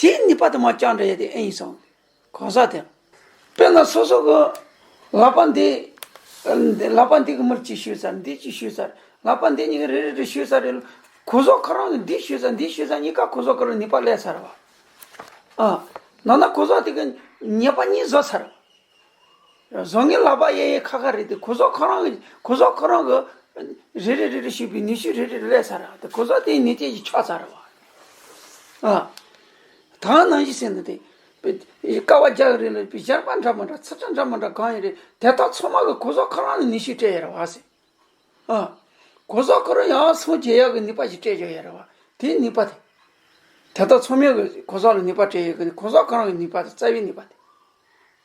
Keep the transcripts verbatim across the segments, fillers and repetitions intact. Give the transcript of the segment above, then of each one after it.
དེའི་ནུས་པ་དེ་མར་བཅངས་འདྲ་ཡས་དེ་ཨེ་ཡིན་སོང་། གོ་ས་དེ། དཔེར་ན་སོ་སོ་གི་ལག་པ་འདི། ལག་པ་འདི་གི་མིར་ཅིག་གཞུས་ཚར། འདི་ཅིག་གཞུས་ཚར། ལག་པ་འདི་གཉིས་ཀ་རེ་རེ་རེ་གཞུས་ཚར་རེད། གོ་ས་ཁོ་རང་གི་འདི་གཞུས་ཚར། འདི་གཞུས་ཚར། གཉིས་ཀ་གོ་ས་ཁོ་རང་ནུས་པ་སླེབས་ཚར་བ། ཨ། ནང་ན་གོ་ས་དེ་གི་ཉེས་པ་གཉིས་བཟོ་ཚར་བ། བཟོ་ངན་ལག་པ་གཡས་གཡས་ཁ་ཁ་རེད་དེ། གོ་ས་ཁོ་རང་གི་གོ་ས་ཁོ་རང་གི་རེ་རེ་རེ་རེ་བྱས་པའི་ནུས་ཤུགས་རེ་རེ་རེ་སླེབས་ཚར་ར། དེ་གོ་ས་དེའི་ནུས་རྩལ་གྱིས་ཆགས་ཚར་ར་བ། ཨ། ད་ནང་བཞིན་ཟེར་ན་དེ། ཀ་བ་རྒྱག་རེད་ལ་པའི་ཞར་པ་འདྲ་མི་འདྲ་ཚིག་ཁྲ་འདྲ་མི་འདྲ་གང་ཡིན་རེད། དེ་དག་ཚང་མ་གི་གོ་ས་ཁོ་རང་ནས་ནུས་ཤུགས་སྤྲད་ཡོད་ར་བ་ཟེར། ཨ། གོ་ས་ཁོ་རང་ཡང་སངས་རྒྱས་ཡག་གི་ནུས་པ་ཞིག་སྤྲད་ཡོད་ར་བ། དེའི་ནུས་པ་དེ། དེ་དག་ཚང་མས་གི་གོ་ས་ལ་ནུས་པ་སྤྲད་ཡོད་གི། གོ་ས་ཁོ་རང་གི་ནུས་པ་དེ། རྩ་བའི་ནུས་པ་དེ།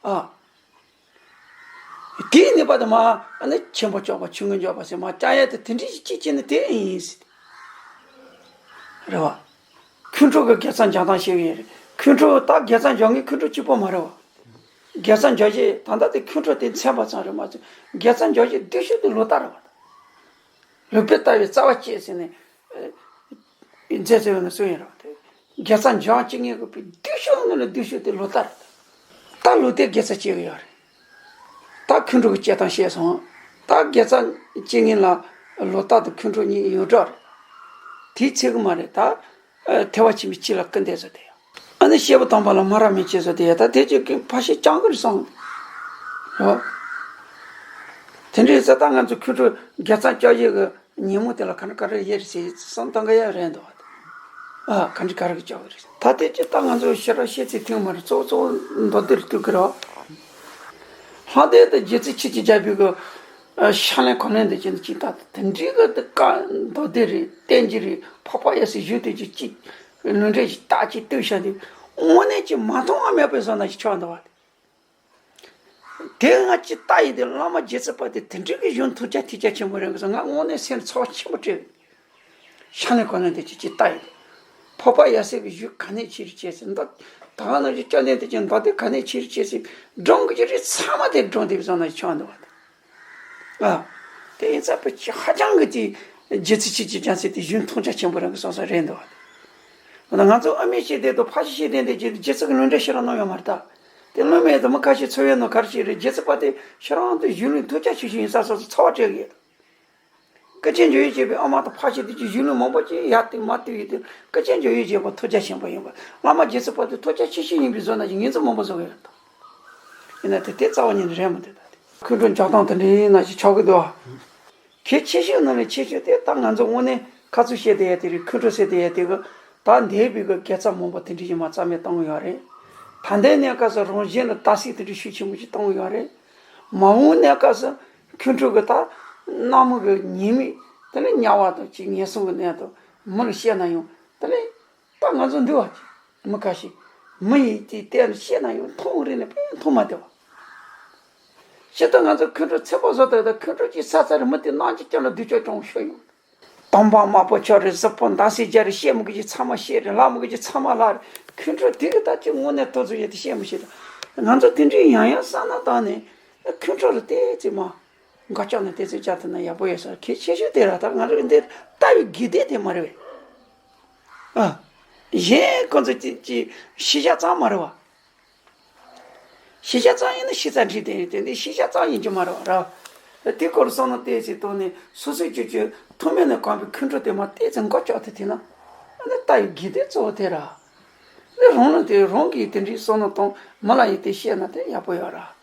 ཨ། དེའི་ནུས་པ་དེ་མ་ཨ་ནི་ཆེན་པོ་སྐྱོགས་པ་ཆུང་ངུ་འཇོག་པ་ཟེར་མ་བཅའ་ཡ་དེ་དེ་འདྲའི་ཅིག་བྱས་ནས་དེ་ཨེ་ཡིན་ཟེར། རེད་བ། ཁོང་ཁྲོ་གི་དགེ་རྩ་འཇོག་སྟངས་ཤེས་ཀྱི་ཡོད་རེད། ཁོང་ཁྲོ་ད་དགེ་རྩ་འཇོག་མཁན་ཁོང་ཁྲོ་གཅིག་པོ་མ་རེད་བ། དགེ་རྩ་འཇོག་བྱེད་ད་ལྟ་དེ་ཁོང་ཁྲོ་དེ་མཚན་པ་ཙམ་རེད་མ་ཚད། དགེ་རྩ་འཇོག་བྱེད་སྡུག་ཤོས་དེ་ལོག་ལྟ་རེད་བ། ལུག་པས་བལྟ་བའི་རྩ་བ་བཅད་ཟེར་ནས། མཛད་ཟེར་བ་ནི་སུ་ཡིན་རུང་དེ། དགེ་རྩ་འཇོག་བྱེད་ངེས་དགོས་པའི་སྡུག་ཤོས་ནི་ལ་སྡུག་ཤོས་དེ་ལོག་ལྟ་རེད། ད་ལུག་དེ་དགེ་རྩ་བྱེད་ཀྱི་ཡོད་རེད། ད་ཁོང་ཁྲོ་གི་བྱེད་སྟངས་ཤེས་སོང་། ད་དགེ་རྩ་བྱེད་ངེས་ལ་ལོག་ལྟ་དང་ཁོང་ཁྲོ་གཉིས་ཡོད་འགྲོ་རེད། དེའི་ཚེ་གི་མ་རེད་ད། ཨ། ཐེ་བ་ཆེན་པོའི་ལྕེ་ལ་སྐུར་འདེབས་བཟོ་དེ་ཡོད། ཨ་ནི་སྐྱེས་བུ་དམ་པ་ལ་མ་རབས་མི་བྱེད་བཟོ་དེ་ཡོད། ད་དེ་ཅིག་གི་ཕ་ཤི་ཅང་གི་རེད་སོང་། ཡོད། དེ་འདྲའི་ས་ད་ང་ཚོ་ཁོང་ཁྲོ་དགེ་རྩ་བཅའ་བྱེད་གི་ཉིན་མོ་དེ་ལ་ག་འདྲ་ག་རེ་ཡེ་རེད་ཟེར་བསམ་བཏང་གི་ཡ་རེད་འདུག་ཨ། ག་འདྲ་ག་རེ་གི་བཅའ་གི་རེད། ད་དེ་ཅི་ད་ང་ཚོ་ཤེས་ར་ཤེས་ཚེ་ཐེངས་མ་རེད། གཙོ་བོ་གཙོ་བོ་མདོ་སྡེ་རུ་གཏུག་གི་རེད། ལྷ་སྡེ་དང་རྗེ་བཙུན་ཆོས་ཀྱི་རྒྱལ་པོའི་གི་ཕྱག་ལེན་གོ་ལེན་དེ་ཅི་འདྲ་ཅིག་ད་དེ་འདྲའི་གི་དེ་ཀ་མདོ་སྡེ་རེད། བསྟན་འགྱུར་རེད། འཕགས་པ་ཡབ་སྲས་བཞུགས་དེ་ཅིག་ཅིག་ལུས་འབྲེལ་ཞིག་རྟགས་ཅིག་བཏོད་བཞག་དེ་དངོས་གནས་ཀྱི་མ་མཐོང་བ་མེད་པའི་བཟོ་ན་ཞིག་ཆགས་འདུག་བ། དེ་ང་ཅི་ལྟ་ཡིན་དེ་བླ་མ་རྗེ་བཙུན་པ་དེ་དེ་འདྲའི་གི་གཞུང་ཐུགས་རྒྱ་ཐིག་རྒྱ་ཆེན་པོ་རེད་གི་ང་དངོས་གནས་སེམས་ཚོར་བ་ཆེན་པོ་སྤྲད། ཤ་ནས་གོ་ནས་དེ་ཅི་ཅི་ལྟ་ཡིན། འཕགས་པ་ཡབ་སྲས་ཀྱི་གཞུང་ག་ནས་ཆེ་རུ་ཆེ་ཟེར་འདི། ད་ག་ནང་བཞིན་བཅོམ་ལྡན་འདས་ཀྱི་མདོ་སྡེ་ག་ནས་ཆེ་རུ་ཆེ་ཟེར། སྒྲུང་གི་རིགས་ཚང་མ་དེ་སྒྲུང་དེ་བཟང་ན་ཆགས་འདུག་བ་དེ། ཨ། དེ་ཡིན་ཙང་དཔེ་ཆ་ཧ་ཅང་གི་དེ་རྗེ་བཙུན་ཆོས་ཀྱི་རྒྱལ་མཚན་དེ་གཞུང་ཐུགས་རྒྱ་ཆེན་པོ་རང་གི་སོང་ས་རེད་འདུག་བ་དེ། འོ་ན་ང་ཚོ་ཨ་མའི་ཤེས་ལྡན་དང་ཕ་ཤི་ཤེས་ལྡན་དེ་རྗེ་རྗེ་བཙུན་གྱི་ལུས་འབྲེལ་ཤེས་རབ་གནང་ཡོད་མ་རེད་ད། དེ་ལུས་མེད་དུ་མི་ཁ་ཤས་འཚོ་བའི་ནང་ག་རེ་བྱས་རེད། རྗེ་བཙུན་པ་དེ་ཤེས་རབ་དེ་གཞུང་ལུགས་ཐུགས་རྒྱ་ཆེ་ཤོས་ཡིན་ས་སོགས་སུ་ཚོར་བ་སྤྲད་གི་ཡོད། སྐུ་ཆེན་འཇོ་ཡི་བྱེད་པའི་ཨ་མ་དང་ཕ་ཤི་དེ་ཅིག་གཞུང་ལུགས་མང་པོ་ཅིག་ཡར་བཏུས་མར་བཏུས་ཡོད་དེ། སྐུ་ཆེན་འཇོ་ཡི་བྱེད་པ་ཐུགས་རྒྱ་ཆེན་པོ་ཡིན་པ། བླ་མ་རྗེ་བཙུན་པ་དེ་ཐུགས་རྒྱ་ཆེ་ཤོས་ཡིན་པའི་བཟོ་ན་ཅིག་ངེད་ཚོ་མང་པོ་བཟོ་གི་ཡོད་དོ། ཡིན་ན་དེ་དེ་རྩ་བ་ཉིད་ནས་རེད་མི་འདུག་ད་དེ་ཁོང་ཁྲོ་འཇོག་སྟངས་དེ་འདྲའི་ནང་ཞིག་ཆགས་ཀྱི་འདུག་ཨ། གལ་ཆེ་ཤོས་ནང་ནས་ཆེ་ཤོས་དེ་ད་ང་ཚོ་དངོས་གནས་ཁ་ཚུར་བཤད་བསྡད་ཡ་དེ་རེད། ཁོང་ཁྲོ་ཟེར་བསྡད་ཡ་དེ་གི་ད་འདས་པའི་གི་དགེ་རྩ་མང་པོ་དེ་འདྲ་ཞིག་མ་རྩ་མེད་བཏང་གི་ཡོད་རེད། ད་ལྟའི་གནས་སྐབས་སུ་རང་གཞན་ལ་བརྡབ་གསིག་དེ་འདྲ་ཤུགས་ཆེན་པོ་ཞིག་བཏང་གི་ཡོད་རེད། མ་འོངས་གནས་སྐབས་སུ་ཁོང་ཁྲོ་གི་ད་སྣང་མུན་གི་ཉེས་དམིགས་དེ་ལ་དམྱལ་བ་དང་ཅིག་ངན་སོང་གི་གནས་དང་མི་ལ་བཤད་ན་ཡང་དེ་ལ་ད་ང་ཚོ་འདུལ་བ་ཅིག་མི་ཁ་ཤས་མི་ཡི་དེ་བལྟས་ནས་བཤད་ན་ཡང་མཐོང་རེ་ནས་དཔེ་མཐོང་མ་བདེ་བ། སྤྱིར་བཏང་ང་ཚོ་ཁོང་ཁྲོ་ཚད་པ་བཟོ་ལྟ་ད་ཁོང་ཁྲོ་ཅིག་ས་ཚ་རེ་མི་དེ་སྣང་ཅིག་ཀྱང་ལ་སྡུག་ཅག་ཅུང་ཤོད་ཡོང་། དང་པ་དམར་པོ་ཆོ་རེ་གཟུགས་པོ་འདམ་སེ་རྒྱ་རེ་བཤད་མི་དགོས་ཀྱི་ཚང་མ་བཤད་རེ་ལབ་མི་དགོས་ཀྱི་ཚང་མ་ལབ་རེ། ཁོང་ཁྲོ་དེ་གི་ད་ཅི་དངོས་གནས་ཐོ་ཚུགས་ཡོད་དེ་བཤད་མི་ཤེས་ད། ང་ཚོ་དེ་འདྲའི་ཡང་ཡང་བསམ་ན་བཏང་ནས་ཁོང་ཁྲོ་ལ་བལྟས་ཙི་མ། འགོ་བཅག་ནས་བལྟས་ཙི་བཅག་ཐུབ་ན་ཡག་པོ་ཡོད་ས་གལ་ཆེ་ཤོས་དེ་ར་ད་ང་ཚོ་འདི་ལྟ་བའི་དགེ་སྡིག་དེ་མ་རེད་བས། ཨ། གཞན་ཁོ་ཚོ་ཅི་ཅི་ཤེས་བྱ་ཙམ་མ་རེད་བ། ཤེས་བྱ་ཙམ་ཡིན་ན་ཤེས་ཚད་འདྲི་དེ་ཡིན་དེ་འདི་ཤེས་བྱ་ཙམ་ཡིན་གྱི་མ་རེད་བ་ར། དེ་སྐོར་བསམ་བློ་བཏང་ཚེ་ཐོག་ནས་སོ་སོའི་སྤྱོད་ཚུལ་ཐུན་མིན་ནས་གོམས་པའི་ཁོང་ཁྲོ་དེ་མ་བལྟས་ཚེ་མགོ་ལྕོག་དེ་དེ་ན། ཨ་ནི་ལྟ་བའི་དགེ་སྡིག་གཙོ་བོ་དེ་ར། འདི་རང་ལ་དེ་རང་གིས་དེ་འདྲའི་བསམ་བློ་བཏང་མི་ལ་ཡིན་དེ་བཤད་ན་དེ་ཡག་པོ་ཡོད་ར།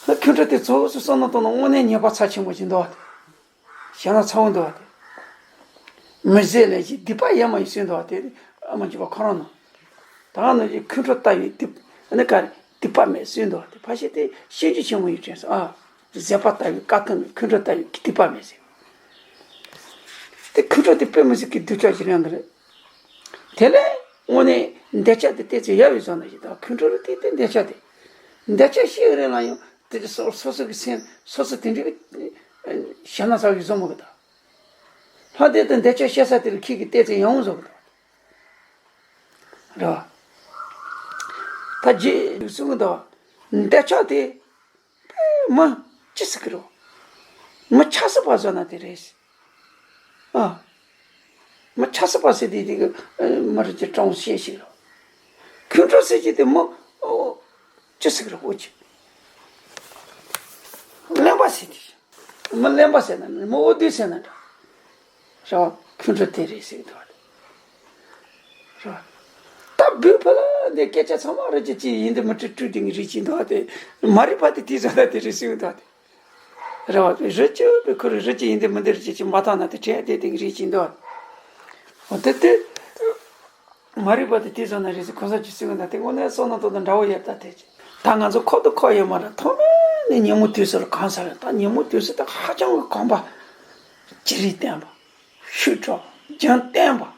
ཁོང་ཁྲོ་དེ་གཙོ་བོ་སུ་བསམ་བློ་བཏང་ན་དངོས་གནས་ཉེས་པ་ཚབས་ཆེན་པོ་ཅིག་འདུག་བ། ཞེ་ན་ཚ་བོ་འདུག་བ་དེ། མི་བཟད་ལས་ཀྱི་སྡིག་པ་ཡ་མ་ཡི་སུན་འདུག་བ་དེ་ཨ་མ་འཇིགས་པ་ཁོ་རང་ནང་། ད་ནང་གི་ཁོང་ཁྲོ་ལྟ་བའི་སྡིག་ཨ་ནི་ག་རེ་སྡིག་པ་མེད་སུན་འདུག་བ་དེ་ཕ་ཤི་དེ་ཤེས་རྒྱུ་ཆེན་མོ་ཡི་དྲན་སོང་ཨ། བཟད་པ་ལྟ་བའི་དཀའ་ཐུབ་མེད་ཁོང་ཁྲོ་ལྟ་བའི་སྡིག་པ་མེད་ཟེར། དེ་ཁོང་ཁྲོ་དེ་དཔེ་མི་སྲིད་ཀྱི་སྡུག་ཅག་ཞིག་རང་དེ་རེད། དེ་ལས་དངོས་གནས་འདོད་ཆགས་དེ་བལྟས་ཚེ་ཡབ་ཡི་བཟོ་འདྲ་ཞིག་དང་ཁོང་ཁྲོ་རུ་བལྟས་ཏེ་འདོད་ཆགས་དེ། འདོད་ཆགས་ཤེས་རེ་ལ་ཡང་དེ་སོ་སོ་སོ་གི་སེམས་སོ་སོ་དེ་འདྲའི་གི་ཞེ་ན་ཚ་བའི་བཟོ་མོ་གི་དང་། ལྷ་དེ་དང་འདོད་ཆགས་ཤེས་ས་དེ་ལ་ཁྱེད་ཀྱིས་བལྟས་ཚེ་ཡང་བཟོ་གི་དང་། རེད་བ། ད་རྗེས་གསུང་གི་དང་། འདོད་ཆགས་དེ། མི་ཅི་ཟེར་གི་རོ། མི་ཆགས་སྲིད་པ་བཟོ་ན་དེ་རེད། ཨ། མི་ ཁྲ་སི་པ་ཟེར་དེ་དེ་གི་མི་རིགས་ཀྱི་གྲངས་བཤད་ཞིག་རེད། ཁོང་ཁྲོ་ཟེར་གྱི་དེ་མི་ཅི་ཟིག་རེད། འོ་ཅི་གླེན་པ་ཟེར་དེ་མི་གླེན་པ་ཟེར་ན་མི་འོ་དུས་ཟེར་ན་འདྲ། རེད་བ། ཁོང་ཁྲོ་དེ་རེད་ཟེར་གི་འདུག་བ། རེད་བ། ད་བོད་ཕ་ལ་འདི་སྐད་ཆ་ཚང་མ་རེད་ཀྱི་ཅི་ཡིན་འདི་མི་ཁྲི་ཁྲུ་དེ་རེད་ཀྱི་འདུག་བ། དེ་མ་རེད་པ། དེ་དེ་ཟེར་ད་དེ་རེད་ཟེར་གི་འདུག་བ། དེ་རེད་བ། རི་ཅི་པའི་ཁུ་རི་རི་ཅི་ཡིན་འདི་མི་འདི་རེད་ཀྱི་ཅི་མ་ཐག་ན་དེ་ཁྲལ་དེ་དེ་རེད་ཀྱི་འདུག་བ། འོ་དེ་དེ་མ་རེད་པ། དེ་དེ་ཟེར་ན་རེད་ཟེར་གོ་ས་ཅི་ཟེར་གི་འདུག་དེ་དངོས་གནས་བསམ་ན་ཏོག་ཏོག་འདྲ་བོ་ཡོད་ད། དེ་ཅི་ད་ང་ཚོ་ཁོག་ཏུ་ཁོག་ཡོད་མ་རེད། ཐོག་མེད་ནས་ཉིན་མོ་དུས་སུ་ལ་གང་ཟེར་རེད། ད་ཉིན་མོ་དུས་སུ་ད་ཧ་ཅང་གི་གོམས་པ་ཅི་རིགས་བསྟན་པ། ཤུགས་དྲག་རྒྱང་བསྟན་པ།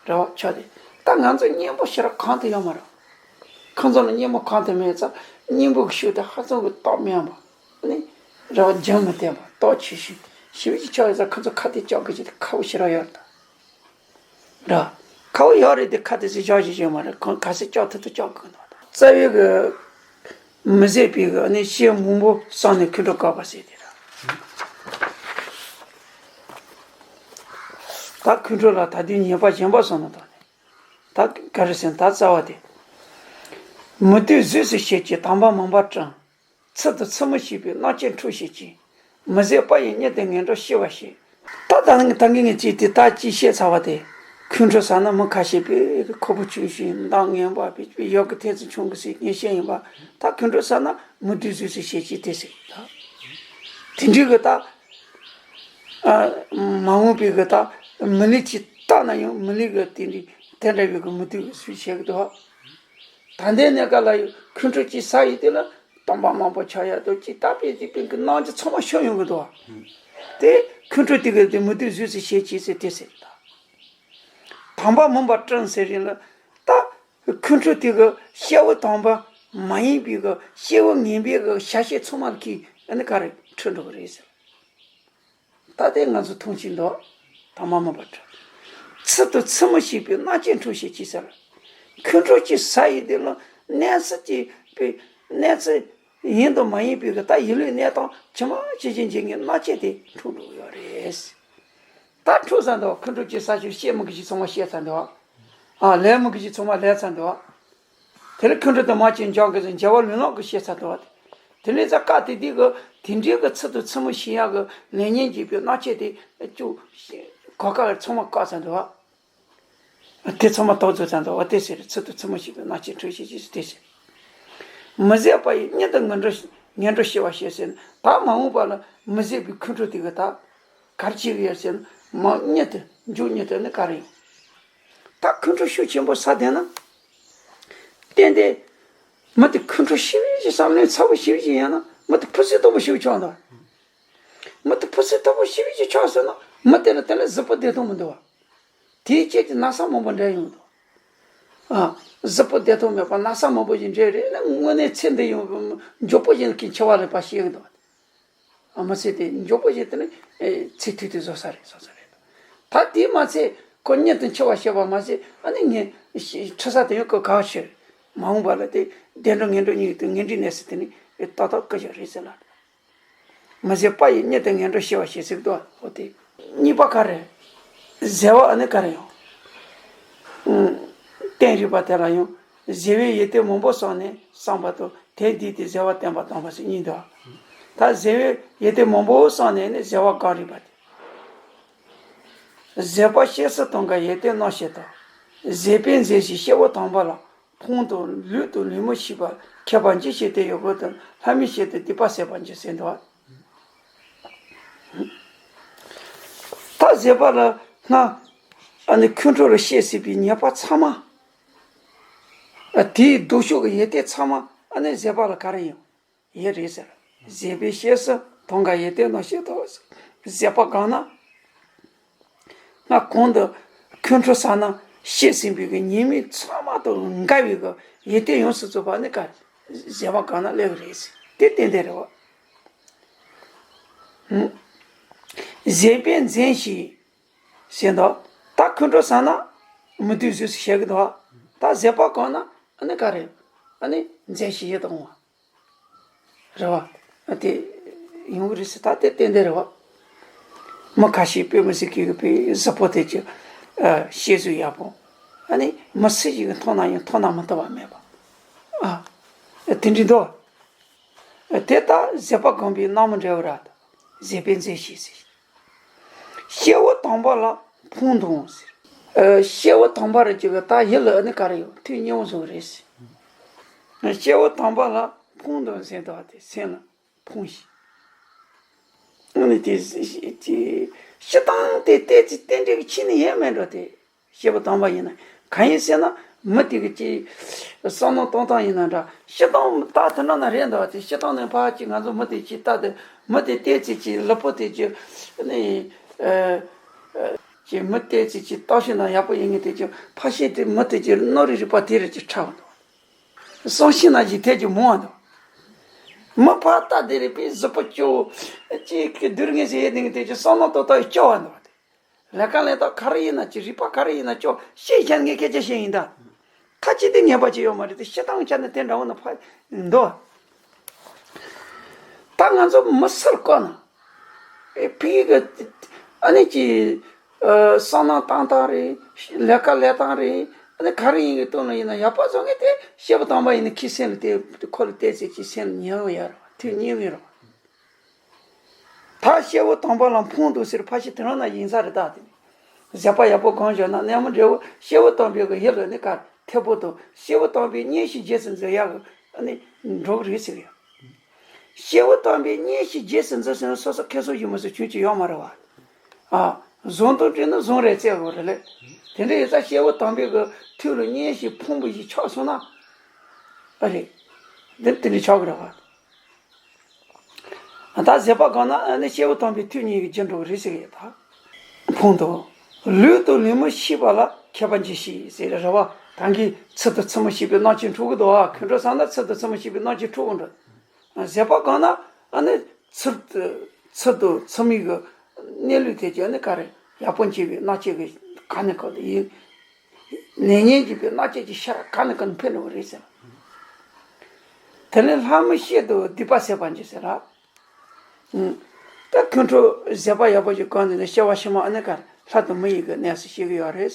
རེད་བ། ཆོག་དེ། ད་ང་ཚོ་གཉེན་པོ་ཞེ་དྲག་གང་དུ་ཡོད་མ་རེད། ཁོང་ཚོ་ལ་གཉེན་པོ་གང་དུ་མེད་ཙང་གཉེན་པོ་གི་ཤུགས་དེ་ཧ་ཅང་གི་སྟོབས་དམན་པ། ཨ་ནི། རེད་བ། རྒྱང་མི་བསྟན་པ། སྟོབས་ཆེ་ཤོས་ཞེ་པོ་ཅིག་ཆགས་ཡོད་ཙང་ཁོང་ཚོ་ཁ་གཏད་གཅོག་དགོས་ཀྱི་དེ་ཁག་པོ་ཞེ་དྲག་ཡོད་རེད་ད། རེད། ཁག་པོ་ཡོད་རེད་དེ་ཁ་དེ་ཚོ་བཞག་བཞིན་ཡོད་མ་རེད། ཁོང་ག་ཚོད་གཅོག་ཐུབ་ཐུབ་གཅོག་དགོས་འདུག་རྩ་བའི་གི་མི་བཟད་པའི་གི་ནི་སྐྱེས་མང་པོ་བསགས་ནས་ཁོང་ཁྲོ་བཀག་པ་ཟེར་དེ་རེད། ད་ཁོང་ཁྲོ་ལ་ད་དུང་ཉེས་པ་གཞན་པ་བསགས་ན་ད་ནི་ད་ག་རེ་ཟེར་ན། ད་རྩ་བ་དེ་མི་སྡུག་གཟུགས་སུ་བྱེད་ཀྱི་དང་པ་མུན་པ་སྐྲུན། ཚུལ་དང་ཚུལ་མིན་བྱེད་པའི་རྣམ་དཔྱོད་འཕྲོག་བྱེད་ཀྱི། མི་བཟད་པ་ཡི་གཉེན་དུ་ངན་འགྲོར་ཤི་བར་བྱེད། ད་ད་ད་གིན་ངས་ཅིག་དེ་ད་ཅིག་བཤད་ཚར་བ་དེ། ཁོང་ཁྲོ་ཟ་ན་མི་ཁ་ཤས་པས་ཁོ་བོ་ཆུང་ཞིང་མདངས་ངན་པ་བས་ཡག་གི་ཐེ་ཚོམ་ཆུང་གི་ཟེར་ངས་བཤད་ཡིན་པ། ད་ཁོང་ཁྲོ་ཟ་ན་མི་སྡུག་གཟུགས་སུ་བྱེད་ཀྱི་དེ་ཟེར་ད། དེ་འདྲའི་གི་ད། ཨ། མ་འོངས་པའི་གི་ད་མི་ལུས་ཅིག་བཏགས་ན་ཡང་མི་ལུས་གི་དེ་འདྲའི་དེ་འདྲ་བའི་གི་མི་སྡུག་གི་གཟུགས་བྱེད་གི་འདུག་ད་ལྟའི་གནས་སྐབས་ལ་ཡང་ཁོང་ཁྲོ་ཅིག་ཟ་ཡི་དེ་ལ་སྟོང་པ་མང་པོ་ཆགས་ཡག་འདུག་ཅིག་ད་པའི་དེ་པའི་གི་སྣང་ཆ་ཚང་མ་ཤོར་ཡོང་གི་འདུག་དེ་ཁོང་ཁྲོ་དེ་གི་དེ་མི་སྡུག་གཟུགས་སུ་བྱེད་ཀྱི་ཟེར་དེ་ཟེར་ད། དང་པ་མུན་པ་སྐྲུན་ཟེར་རིང་ལ་ད་ཁོང་ཁྲོ་དེ་གི་སྐྱེ་བོ་དང་པ་མ་ཡིན་པའི་གི་སྐྱེ་བོ་ངན་པའི་གི་བྱ་བྱེད་ཚང་མ་ལ་ཁྱི་ཨ་ནི་ག་རེ་འཁྲུད་འགྲོ་གི་རེད་ཟེར། ད་ལྟའི་ང་ཚོ་མཐོང་གི་འདུག་དང་པ་མུན་པ་སྐྲུན། ཚུལ་དང་ཚུལ་མིན་བྱེད་པའི་རྣམ་དཔྱོད་འཕྲོག་བྱེད་ཀྱི་ཟེར། ཁོང་ཁྲོ་ཅིག་ཟ་ཡི་དེ་ལ་གནས་ཚུལ་གྱི་པའི་གནས་ཚུལ་ཡིན་དང་མ་ཡིན་པའི་གི་ད་ཡིད་ལུས་གནས་སྟངས་ཇི་མ་ཇི་བཞིན་བྱེད་མཁན་རྣམ་དཔྱོད་དེ་འཕྲོག་འགྲོ་གི་ཡོད་རེད། ད་འཕྲོག་ས་འདུག་ཁོང་ཁྲོ་ཅིག་ཟ་ཞིག་བཤད་མི་དགོས་ཞིག་ཚང་མ་བཤད་ཚར་འདུག་ཨ། ལས་མི་དགོས་ཞིག་ཚང་མ་ལས་ཚར་འདུག་དེ་ལ་ཁོང་ཁྲོ་དང་མ་ཅིག་འཇོག་གི་ཟེར་བྱ་བ་ལུས་ལོག་གི་བཤད་ཚར་འདུག་དེ་ལས་ཙ་ཀ་དེ་དེ་གི་དེ་འདྲའི་གི་ཚུལ་དང་ཚུལ་མིན་བྱེད་ཡག་གི་ལས་ངན་བྱེད་པའི་རྣམ་དཔྱོད་དེ་ཅུ་གོ་སྐབས་ཚང་མ་བཀག་ཚར་འདུག་དེ་ཚང་མ་དོགས་ཚོད་ཚར་འདུག་དེ་ཟེར་ཚུལ་དང་ཚུལ་མིན་བྱེད་པའི་རྣམ་དཔྱོད་འཕྲོག་བྱེད་ཀྱི་དེ་ཟེར། མི་བཟད་པ་ཡི་གཉེན་དུ་ངན་འགྲོ་ངན་འགྲོར་ཤི་བར་བྱེད་ཟེར་ན། ད་མ་འོངས་པ་ལ་མི་བཟད་པའི་ཁོང་ཁྲོ་དེ་གི་ད་གར་བྱེད་ཀྱི་ཡོད་ཟེར་ན། མ་གཉེན་དུ་འཇུག་གཉེན་དུ་ནི་ག་རེ་ཡོང་། ད་ཁོང་ཁྲོ་ཤུགས་ཆེན་པོ་ཟ་བསྡད་ན། ཏན་ཏན། མི་དེ་ཁོང་ཁྲོ་ཞེ་པོ་ཅིག་བསམ་བློ་ཚ་པོ་ཞེ་པོ་ཅིག་ཡིན་ན་མི་དེ་ཕུ་སུའི་སྟོབས་པོ་ཞེ་པོ་ཆགས་འདུག་མི་དེ་ཕུ་སུའི་སྟོབས་པོ་ཞེ་པོ་ཅིག་ཆགས་སོང་ན་མི་དེ་ལ་དེ་ལ་གཟུགས་པོ་བདེ་ཐང་མི་འདུག་བ། དེའི་རྐྱེན་གྱིས་ན་ཚ་མང་པོ་འདྲ་ཡོང་འདུག་ཨ། གཟུགས་པོ་བདེ་ཐང་མེད་པ་ན་ཚ་མང་པོ་ཞིག་འདྲ་རེད་ན། དངོས་གནས་ཚེ་འདི་ཡང་མགྱོགས་པོ་ཞིག་གི་འཆི་བ་ལ་ཕར་ཤེས་ཀྱི་འདུག་ཨ། མི་ཚེ་དེ་མགྱོགས་པོ་ཞིག་དེ་ནི་ཚེ་ཐུང་ཐུང་བཟོ་ས་རེད་བཟོ་ས་རེད། ད་དེ་མ་ཚད་ཁོ་གཉེན་དུ་འཆི་བར་བྱེད་པ་མ་ཟད་ཨ་ནི་ངས་ཁྲི་ས་དེ་ཡང་ཁོ་ག་བ་ཆེ། མ་འོངས་པ་ལ་དེ་བདེ་འགྲོ་ངན་འགྲོ་གཉིས་དེ་ངན་འགྲོའི་གནས་སུ་དེ་ནི་ཏག་ཏག་བཀོད་ཆོག་རེད་ཟེར་ལ། མི་བཟད་པ་ཡི་གཉེན་དུ་ངན་འགྲོར་ཤི་བར་བྱེད་ཟེར་གི་འདུག་འོ་དེ། གཉིས་པ་ག་རེ། བཟོད་པ་ཨ་ནི་ག་རེ་ཡོང་། ཨུམ། རྟེན་རིག་པ་དེ་ལ་ཡང་། བཟོད་པས་ཡོན་ཏན་མང་པོ་བསགས་ནས་བསམ་པ་དང་དེ་འདི་དེ་བཟོད་པ་བསྟན་པ་དང་པ་ཟེར་གཉིས་འདུག་ད་བཟོད་པས་ཡོན་ཏན་མང་པོ་བསགས་ནས་ནི་བཟོད་པ་གང་རིག་པ་དེ། བཟོད་པ་བཤེས་སུ་གཏོང་ག་ཡོན་ཏན་རྣམ་བཤད་དོ། བཟོད་པས་འཛིན་ཞིང་སྐྱེ་བོ་དམ་པ་ལ། ཕུང་དང་ལུས་དང་ལུས་མི་ཤེས་པ། ཁྱབ་པ་འཇིག་བྱེད་དེ་ཡོད་དགུ་དང་། ལྷ་མིའི་ཞལ་དུ་སྡིག་པ་བསལ་བར་འགྱུར་ཟེར་འདུག་ད་བཟོད་པ་ལ་སྔ་ཨ་ནི་ཁོང་ཁྲོ་ལ་བཤད་སྲིད་པའི་ཉེས་པ་ཚང་མ། ཨ། དེའི་ལྡོག་ཕྱོགས་ཀྱི་ཡོན་ཏན་ཚང་མ་ཨ་ནི་བཟོད་པ་ལ་ག་རེ་ཡོང་། ཡོད་རེད་ཟེར། བཟོད་པས་བཤེས་སུ་གཏོང་ག་ཡོན་ཏན་རྣམ་བཤད་དོ། བཟོད་པ་གང་ན། སྔ་གོང་དུ་ཁོང་ཁྲོ་ཟ་ན་བཤད་ཟིན་པའི་གི་ཉེས་དམིགས་ཚང་མ་དང་འགལ་བའི་གི་ཡོན་ཏན་ཡོངས་སུ་རྫོགས་པ་ནི་ག་བཟོད་པ་གང་ན་སླེབས་རེད་ཟེར། དེ་ཏན་ཏན་རེད་བ། བཟོད་པས་འཛིན་ཞིང་ཟེར་འདུག་ད་ཁོང་ཁྲོ་ཟ་ན་མི་སྡུག་གཟུགས་སུ་བྱེད་གི་འདུག་ད་བཟོད་པ་གང་ན་ཨ་ནི་ག་རེ། ཨ་ནི་འཛིན་ཞིང་ཡིད་དུ་འོང་བ། རེད་བ། དེ་ཡོང་གི་རེད་ཟེར། ད་དེ་ཏན་ཏན་རེད་བ། མི་ཁ་ཤས་དཔེ་མི་སྲིད་ཀྱི་གི་དཔེ་གཟུགས་པོ་དེ་ཅིག་ཨ་ཤེས་བཟོད་ཡག་པོ། ཨ་ནི་མི་སུ་ཞིག་གིས་མཐོང་ན་ཡང་མཐོང་ན་མི་བཏུབ་པ་མེད་པ། ཨ་དེ་འདྲ་འདུག་དེ་ལྟར་བཟོད་པ་སྒོམ་པའི་སྣང་བ་འདྲ་བོ་ར། བཟོད་པས་མཛེས་ཤིང་ཟེར། སྐྱེས་བུ་དམ་པ་ལ་ཕུང་དང་ཟེར། ཨ་སྐྱེས་བུ་དམ་པ་ར་ཅིག་གི་ད་ཡིད་ལ་ཨ་ནི་ག་རེ་ཡོད། ཐུགས་མཉེས་པོ་བཟོ་གི་རེད་ཟེར། སྐྱེས་བུ་དམ་པ་ལ་ཕུང་དང་ཟེར་དུས་དེ་སེམས་ལ་ཕུང་ཞིང་། ཨ་ནི་དེ་དེ་སྤྱིར་བཏང་དེ་བལྟས་ཚེ་རྟེན་འབྲེལ་གྱི་ཆོས་ནི་ཡོད་མེད་འགྲོ་དེ། སྐྱེས་བུ་དམ་པ་ཡིན་ན་གང་ཡིན་ཟེར་ན། མི་དེ་གི་ཅིག་བསམ་བློ་གཏོང་སྟངས་ཡིན་ན་འདྲ། སྤྱིར་བཏང་ད་དེ་འདྲ་ན་རེད་འདུག་བ། དེ་སྤྱིར་བཏང་ནས་ཕར་ཅིག་ང་ཚོ་མི་དེ་ཅིག་ལྟ་དེ། མི་དེ་བལྟས་ཚེ་ཅིག་ལུས་པོ་དེ་ཅིག་ནི་ཨ་ཨ་ཅིག་མི་བལྟས་ཚེ་ཅིག་སྟོབས་ཤིག་དང་ཡག་པོ་ཡིན་ངེས་དེ་ཅིག་ཕར་ཤེས་དེ་མི་དེ་ཅིག་རྣོ་རིག་རིག་པ་དེ་རེ་ཅིག་ཕྲ་བ་འདུག་བསམ་ཤེས་ན་ཅིག་དེ་ཅིག་མང་བ་འདུག་མི་ཕར་ལྟ་དེ་རེ་པའི་གཟུགས་པོ་སྐྱོ་ཅིག་གི་སྡུག་བསྔལ་ཟེར་ཡས་དེ་ངེས་དེ་ཅིག་བསམ་བློ་ཏོག་ཏོག་སྐྱོ་བ་འདུག་བ། དེ་ལས་ཀ་ལས་ཐོག་ག་རེ་ཡིན་ན་ཅི། རིག་པ་ག་རེ་ཡིན་ན་ཅོག་ཤེས་བྱ་ངས་སྐད་ཆ་བཤད་ཡིན་ད། ཁ་ཅིག་དེ་ངན་པ་ཅིག་ཡོད་མ་རེད་དེ། སྤྱིར་བཏང་ཆ་ནས་དེ་འདྲ་བོ་ན་ཕ་འདུག་ད་ང་ཚོ་མི་སེར་བཀོད་ན་ཨེ་ཕི་གི་ཨ་ནི་ཅི་ཨ་བསམ་བློ་བཏང་སྟངས་རེད། ལས་ཀ་ལས་སྟངས་རེད། ཨ་ནི་ག་རེ་ཡིན་གི་སྟོན་ལ་ཡིན་ན་ཡག་པ་བཟོ་ངེས་དེ། སྐྱེས་བུ་དམ་པ་ཡིན་ན་ཁྱི་སེམས་ལ་དེ་ཁོ་ལ་བལྟས་ཚེ་ཁྱི་སེམས་ལ་ཉེ་བོ་ཡ་རོ་ཐུགས་ཉེ་བོ་རོ། ད་སྐྱེས་བུ་དམ་པ་ལ་ཕུང་དང་ཟེར་ཕ་ཤི་དེ་རང་ན་ཡིན་ས་རེད། ད་དེ་ནི་བཟོད་པ་ཡག་པོ་གང་བྱུང་ན་གནས་མོ་འབྲས་བུ་སྐྱེས་བུ་དམ་པའི་གི་ཡིད་ལ་ནི་གར་ཐེ་པོ་དང་སྐྱེས་བུ་དམ་པའི་གཉེན་ཞིག་རྗེས་སུ་འཛིན་ཡག་གི་ནི་འགྲོ་གི་རེད་ཟེར་ཡ། སྐྱེས་བུ་དམ་པའི་གཉེན་ཞིག་རྗེས་སུ་འཛིན་ཟེར་ན་སོ་སོ་ཁེ་སོ་ཡིན་མ་ཟེར་ཁྱོད་ཀྱི་ཡོད་མ་རེད་བ། ཨ་བཟང་དང་བསྟུན་ན་བཟང་རེད་ཟེར་དགོས་རེད་ལེ། དེ་འདྲ་ཡིན་ཙང་སྐྱེས་བུ་དམ་པའི་གི་ཐུགས་ལ་གཉེན་ཞིག་ཕུང་པོ་ཞིག་ཆགས་སོང་ན་ཨ་རེད། འདི་དེ་འདྲ་ཆགས་གི་རེད་བ། ད་བཟོད་པ་གང་ན་ནི་སྐྱེས་བུ་དམ་པའི་ཐུགས་ཉིད་ཀྱི་རྒྱུ་འགྲོ་གི་རེད་ཟེར་གི་ཡོད་ད། ཕུང་དང་། ལུས་དང་ལུས་མི་ཤེས་པ་ལ་མཁས་པ་འགྱུར་ཞིང་ཟེར་རེད་བ། ད་གིན་ཚུལ་དང་ཚུལ་མི་ཤེས་པའི་རྣམ་མཁྱེན་འཁྲུལ་གི་འདུག་ཨ། ཁོང་ཁྲོ་ཟ་ན་ཚུལ་དང་ཚུལ་མི་ཤེས་པའི་རྣམ་མཁྱེན་འཁྲུལ་གི་འགྲོ། བཟོད་པ་གང་ན་ཨ་ནི་ཚུལ་ཚུལ་དང་ཚུལ་མིན་གྱི་གནས་ལུགས་དེ་ཀྱང་ནི་ག་རེ་ཡག་པོ་འགྱུར་བའི་རྣམ་མཁྱེན་གྱི་ག་ནས་ག་དུ་ཡིན། ནས་ཉན་གྱི་པའི་རྣམ་དཔྱོད་ཀྱི་ཤར་ག་ནས་ག་ནས་འཕེལ་འགྲོ་བ་རེད་ཟེར། དེ་ནས་ལྷ་མི་བཤེས་དང་སྡིག་པ་སེལ་བར་འགྱུར་ཟེར་ལ། ད་ཁོང་ཁྲོ་བཟོད་པ་ཡག་པོ་ཞིག་གང་ནས་ནས་སྐྱེ་བ་ཕྱི་མ་ཨ་ནི་ག་ལྷ་དང་མི་ཡི་གི་གནས་སུ་སྐྱེ་གི་ཡོད་རེད།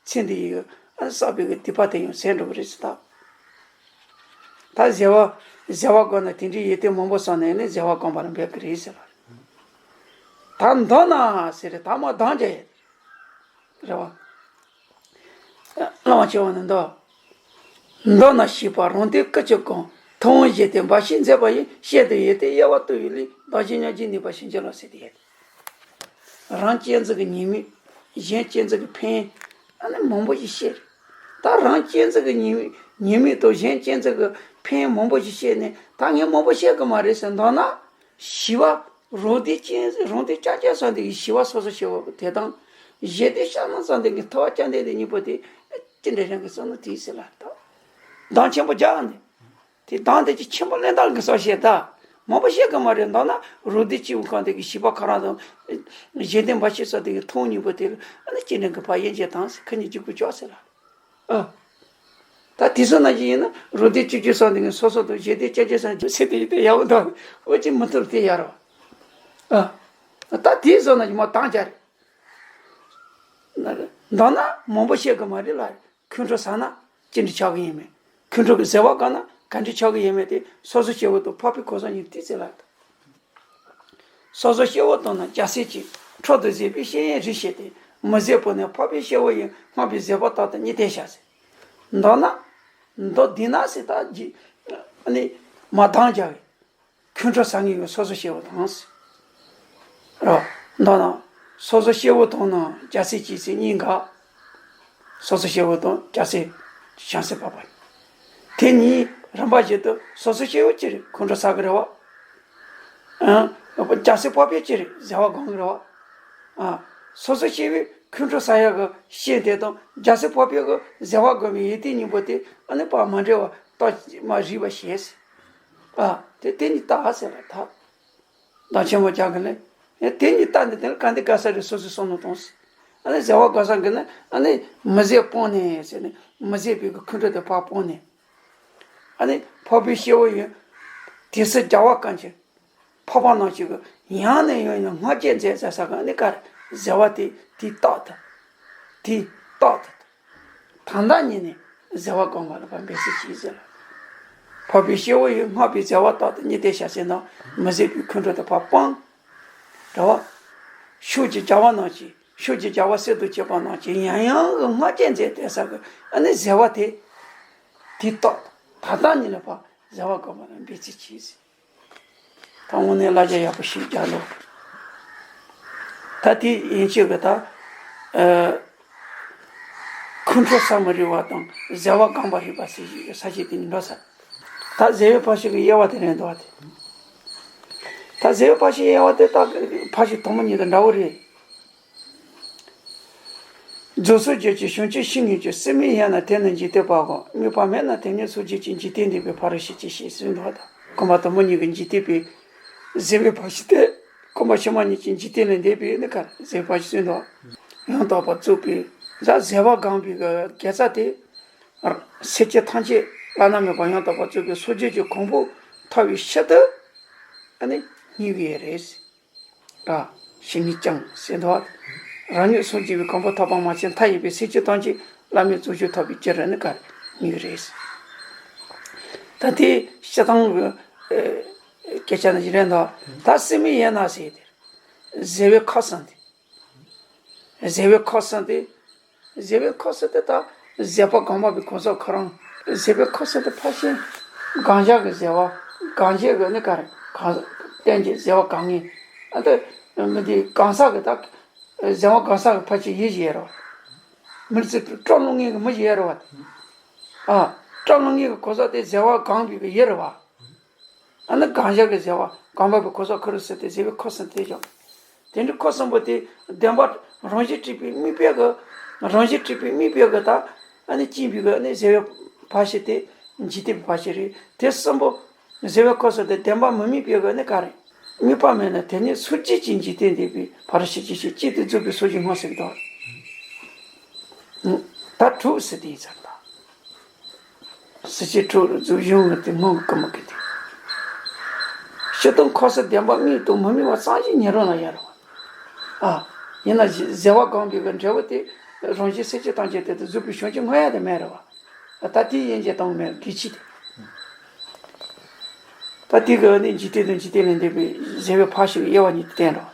ཚེ་འདི་ཡི་གི་ཨ་ནི་བསགས་པའི་གི་སྡིག་པ་དེ་ཡང་ཟད་འགྲོ་གི་རེད་ཟེར་ད། ད་བཟོད་པ་བཟོད་པ་དགོས་ན་དེ་འདྲའི་ཡོན་ཏན་མང་པོ་བསགས་ནས་ནི་བཟོད་པ་སྒོམ་པ་ལ་འབད་གི་རེད་ཟེར་བ། ད་མདོར་ན་ཟེར་རེད། ད་མ་དང་བྱས། རེད་བ། བླ་མ་ཆེ་བ་ནི་མདོ། མདོར་ན་ཤེས་པ་རང་དོན་སྐུ་གཅིག་གམ། ཐུབ་དབང་བཞི་སྟེ་འབའ་ཞིག་མཛད་པ་ཡི། བཤད་དུ་ཡོད་དེ་དབྱེ་བ་ལྟ་བུའི་ལས། བདག་གཞན་མཉམ་བརྗེའི་ནུས་པ་ཤིན་ཏུ་ལ་ཟེར་ཏེ། རང་གཅེས་འཛིན་གྱི་ཉེས་དམིགས། གཞན་གཅེས་འཛིན་གྱི་ཕན། ཨ་ནི་མང་པོ་ཞིག་བཤད། ད་རང་གཅེས་འཛིན་གྱི་ཉེས་དམིགས་ཉེས་དམིགས་དང་གཞན་གཅེས་འཛིན་གྱི་ཕན་མང་པོ་ཞིག་བཤད་ནས། ད་ངས་མང་པོ་བཤད་གི་མ་རེད་ཟེར། མདོར་ན། ཞི་བ། རང་དོན་ཅན་རང་དོན་རྐྱང་རྐྱང་བསམ་དེ་གི་ཞི་བ་སོ་སོ་སྐྱེ་བོ་གི་དེ་དང་། གཞན་དོན་བསམ་ན་བསམ་དེ་གི་ཐུབ་པ་བཅོམ་ལྡན་འདས་གཉིས་པོ་དེ་ཅི་འདྲ་རང་གི་བསམ་ན་དེ་ཟེར་ལ་ད། གདངས་ཆེན་པོ་རྒྱག་ནས། དེ་གདངས་དེ་ཅི་ཆེན་པོ་གླེང་སྟངས་གི་སོ་བཤད་ད། མང་པོ་བཤད་གི་མ་རེད། མདོར་ན་རང་དོན་སྐྱེ་བོ་གང་དེ་གི་ཞི་བ་ག་རང་དང་། གཞན་དོན་འབའ་ཞིག་བསམ་དེ་གི་ཐུབ་དབང་གཉིས་པོ་དེ་ལ་ཨ་ནི་ཅི་འདྲ་གི་ཕར་དབྱེ་འབྱེད་དང་ཟེར། ཁ་གཉིས་གཅིག་པུ་ཆགས་ཟེར་ལ། ཨ། ད་དེ་ཚོ་ནང་བཞིན་ཡིན་ན་རང་དོན་སྤྱི་རྒྱུ་བསམ་དེ་ངས་སོ་སོ་དང་། གཞན་དོན་བཅོ་བརྒྱད་བསམ་རྒྱུ་ཚེ་དེ་ཡིན་དེ་ཡག་པོ་འདུག་འོ་ཅི་མི་ཐུབ་དེ་ཡར་བ། ཨ། ད་དེ་ཚོ་ནང་བཞིན་མ་བཏང་རྒྱ་རེད། མདོར་ན་མང་པོ་བཤད་གི་མ་རེད་ལ། ཁོང་ཁྲོ་ཟ་ན་ཅི་འདྲ་ཆགས་གི་ཡིན་མིན། ཁོང་ཁྲོ་གི་བཟོད་པ་བཀག་ན་ག་འདྲ་ཆགས་གི་ཡིན་མིན་དེ་སོ་སོ་སྐྱེ་བོ་དང་འཕགས་པའི་གོ་ས་གཉིས་ཏི་ཙི་ལ། སོ་སོ་སྐྱེ་བོ་དང་ན་རྒྱལ་སྲས་ཀྱི་འཕྲོ་དུ་བཟོད་པའི་བཤེས་གཉེན་རིགས་ཤིག་སྟེ། མི་བཟོད་པོ་ནི་འཕགས་པའི་སྐྱེ་བོ་ཡི། སྔགས་པས་བཟོད་པ་ལྟར་དུ་གཉིས་བསྟན་བྱ་ཟེར། མདོར་ན། མདོ་འདི་ན་ཟེར་ད་ཇི། ཨ་ནི། མ་བཏང་རྒྱ་བའི། ཁོང་ཁྲོ་ཟ་ངེས་ཡོད་སོ་སོ་སྐྱེ་བོ་དང་ཟེར། རོ། མདོར་ན། སོ་སོ་སྐྱེ་བོ་དང་ན་རྒྱལ་སྲས་ཀྱི་ཟེར་གཉིས་འགག་སོ་སོ་སྐྱེ་བོ་དང་རྒྱལ་སྲས་བྱང་སེམས་འཕགས་པ་ཡིན། དེ་གཉིས་རིམ་པ་བཞིན་དུ་སོ་སོ་སྐྱེ་བོ་ཅི་རེད། ཁོང་ཁྲོ་ཟ་གི་རེད་བ། ཨང་། རྒྱལ་སྲས་འཕགས་པས་ཅི་རེད། བཟོད་པ་སྒོམ་གི་རེད་བ། ཨ། སོ་སོ་སྐྱེ་བོས་ཁོང་ཁྲོ་ཟ་ཡག་གི་ཤེས་དེ་དང་རྒྱལ་སྲས་འཕགས་པའི་གི་བཟོད་པ་སྒོམ་པའི་ཡོན་ཏན་གཉིས་པོ་དེ་ཨ་ནི་ཕར་མ་འདྲེས་པ་ཏོག་ཙམ་རིག་པ་ཤེས། ཨ། དེ་དེ་གཉིས་ལྟ་ཟེར་བ་ད། གདངས་ཆེན་པོ་རྒྱག་གི་ལས། ཨེ་དེ་གཉིས་ལྟ་ནས་དེ་ལ་ག་འདི་དགའ་ས་རེད། སོ་སོའི་བསམ་བློ་གཏོང་ཟེར། ཨ་ནི་བཟོད་པ་དགའ་ས་གི་ནི་ཨ་ནི་མི་བཟོད་སྤོང་ནས་ཟེར་ནས། མི་བཟོད་པའི་གི་ཁོང་ཁྲོ་དེ་ཕར་སྤོང་ནས། ཨ་ནི་འཕགས་པའི་སྐྱེ་བོ་ཡི། དེ་སྲིད་རྒྱལ་བ་གང་ཆེ། འཕགས་པ་རྣམས་ཀྱི་གི་ ཡང་ནས་ཡང་ཡང་སྔགས་རྒྱས་མཛད་མཛད་ས་ག་ནི་གར་ཟེ་བ་དེ་དེ་རྟག་ཏུ། དེ་རྟག་ཏུ། ད་ལྟ་ཉིད་ནས་ཟེ་བ་གང་བ་ལ་ཕར་འབད་རྩོལ་གྱིས་ཟེར་ལ། འཕགས་པའི་སྐྱེ་བོ་ཡིས་སྔགས་པའི་ཟེ་བ་རྟག་ཏུ་ཉིད་དེ་བྱ་ཟེར་ན་མི་ཟད་པའི་ཁོང་ཁྲོ་དེ་ཕར་སྤང་། རེད་བ། ཤུགས་ཀྱིས་རྒྱལ་བ་རྣམས་ཀྱིས་ཤུགས་ཀྱིས་རྒྱལ་བ་གསེར་དུ་བཅས་པ་རྣམས་ཀྱིས་ཡང་ཡང་གི་སྔགས་རྒྱས་མཛད་དེ་ས་གི་ཨ་ནི་ཟེ་བ་དེ། དེ་རྟག་ཏུ་ད་ལྟ་ཉིད་ལ་ཕར་ཟེ་བ་གང་བ་ལ་འབད་རྩོལ་གྱིས་ཟེར། ད་དངོས་གནས་བསླབ་བྱ་ཡག་པོ་ཞིག་རྒྱག་ལོ། ད་དེ་ཡན་ཆད་ཀྱི་ད། ཨ། ཁོང་ཁྲོ་ཟ་མི་རིགས་པ་དང་ཟེ་བ་གང་བ་རིགས་པ་ཟེར་ཞིག་ཡོད་ས་ཞིག་དེ་ནི་འགྲོ་ས། ད་ཟེ་བའི་ཕར་ཕྱོགས་ཀྱི་དབྱེ་བ་དེ་རེད་འདུག་བ་དེ། ད་ཟེ་བའི་ཕར་ཕྱོགས་དབྱེ་བ་དེ་ད་ཕར་ཕྱོགས་དང་པོ་གཉིས་དང་འདྲ་བོ་རེད། རྫོགས་སངས་རྒྱས་ཀྱི་བྱང་ཆུབ་ཤེས་ནུས་ཀྱི། སྲིད་མི་ཡལ་ན་དེ་ནི་འཇིག་རྟེན་པའོ། དམིགས་པ་མེད་ན་དེ་ནི་སངས་རྒྱས་ཀྱི། འཇིག་རྟེན་འདས་པའི་ཕ་རོལ་ཕྱིན་ཅི་ཞེས་གསུངས་འདུག་བ་དང་། གོང་མ་དང་པོ་གཉིས་ཀྱི་འཇིག་རྟེན་པའི་ཟེ་བའི་ཕར་ཕྱོགས་དེ། གོང་མ་ཕྱི་མ་གཉིས་ཀྱི་འཇིག་རྟེན་ལས་འདས་པའི་ནི་གར་ཟེ་བའི་ཕར་ཕྱོགས་གསུངས་འདུག་ཡང་དག་པར་རྫོགས་པའི་ཟེ་བ་གང་བའི་གི་དགེ་རྩ་དེ། སེམས་ཅན་ཐམས་ཅད་བླ་ན་མེད་པ་ཡང་དག་པར་རྫོགས་པའི་སངས་རྒྱས་ཀྱི་གོ་འཕང་ཐོབ་པའི་ཕྱིར་དུ། ཨ་ནི་སྙིང་གི་རེད། ར། ཞི་གནས་ཀྱང་ཟེར་འདུག་རང་ཉིད་སངས་རྒྱས་པའི་གོ་འཕང་ཐོབ་པ་མ་ཟད་མཐའ་ཡས་པའི་སེམས་ཅན་ཐམས་ཅད་བླ་མེད་རྫོགས་བྱང་ཐོབ་པའི་ཕྱིར་ནི་གར་སྙིང་གི་རེད། ད་དེ་སྤྱིར་བཏང་གི་སྐད་ཆ་ནི་ཞིག་རེད་འདུག་ད་སྲིད་མི་ཡལ་ན་ཟེར་དེ། ཟེ་བའི་ཁ་གསུམ་དེ། ཟེ་བའི་ཁ་གསུམ་དེ། ཟེ་བའི་ཁ་གསུམ་དེ་ད་ཟེ་བ་གང་བ་པའི་གང་ཟག་ཁོ་རང་། ཟེ་བའི་ཁ་གསུམ་དེ་ཕལ་ཆེར་གང་ཟག་གི་ཟེ་བ། གང་ཟག་གི་ནི་ག་རེ་གང་རྟེན་གྱི་ཟེ་བ་གང་ངེས། ཨ་ད་མི་འདི་གང་ཟག་གི་ད་ཟེ་བ་གང་ཟག་གི་ཕལ་ཆེར་ཡིད་ཡེར་རོ། མི་ཚེ་སྐྲ་ལོང་ངེས་གི་མི་ཡེར་རོ་བ། ཨ་སྐྲ་ལོང་ངེས་གི་གང་ཟག་དེ་ཟེ་བ་གང་བ་པའི་ཡེར་རོ་བ། ཨ་ནི་གང་ཟག་གི་ཟེ་བ་གང་བ་པའི་གང་ཟག་ཁོ་རང་ཟེར་ཏེ་ཟེ་བའི་ཁ་གསུམ་དེ་ཀྱང་། དེ་འདྲའི་ཁ་གསུམ་པོ་དེ་བདེན་པ་རང་བཞིན་གྲུབ་པའི་དམིགས་པའི་གི། རང་བཞིན་གྲུབ་པའི་དམིགས་པའི་གི་ད། ཨ་ནི་སྐྱེས་པའི་གི་ཨ་ནི་ཟེ་བའི་ཕར་ཕྱོགས་དེ། འཇིག་རྟེན་པའི་ཕར་ཕྱོགས་རེད། དེ་གསུམ་པོ། ཟེ་བའི་ཁ་གསུམ་དེ་བདེན་པ་མི་དམིགས་པའི་གི་ནི་ག་རེ། དམིགས་པ་མེད་ན་དེ་ནི་སངས་རྒྱས་ཀྱི་འཇིག་རྟེན་འདས་པའི་ཕ་རོལ་ཕྱིན་ཅི་ཞེས་གཅིག་ཏུ་རྫོགས་པའི་སངས་རྒྱས་སྔོན་ཟེར་གི་འདུག་ད་དྲུག་ཟེར་དེ་ཡིན་ཚར་ད། སྲིད་ཞི་ཁྲོ་རུ་རྫུ་གཞུང་ངུ་དེ་སྔོན་གི་མི་གི་དེ། སྤྱིར་བཏང་ཁ་གསུམ་བདེན་པ་དམིགས་དང་མི་དམིགས་པ་ཙམ་ཞིག་ཉན་རོགས་ལ་ཡ་རོགས། ཨ། ཡིན་ན་ཟེ་བ་གང་བའི་གི་འབྲས་བུ་དེ། རང་བཞིན་སེམས་ཅན་ཐམས་ཅད་དེ་དུ་རྫོགས་པའི་བྱང་ཆུབ་མངོན་ཡ་དེ་མེད་རེད་བ། ད་དེ་ཡན་ཆད་བཏང་མེད་གི་ཆི་དེ། ད་དེ་གི་ནི་འཇིག་རྟེན་དང་འཇིག་རྟེན་ལས་འདས་པའི་ཟེ་བའི་ཕར་ཕྱོགས་ཀྱི་དབྱེ་བ་གཉིས་དེ་བསྟན་རོགས།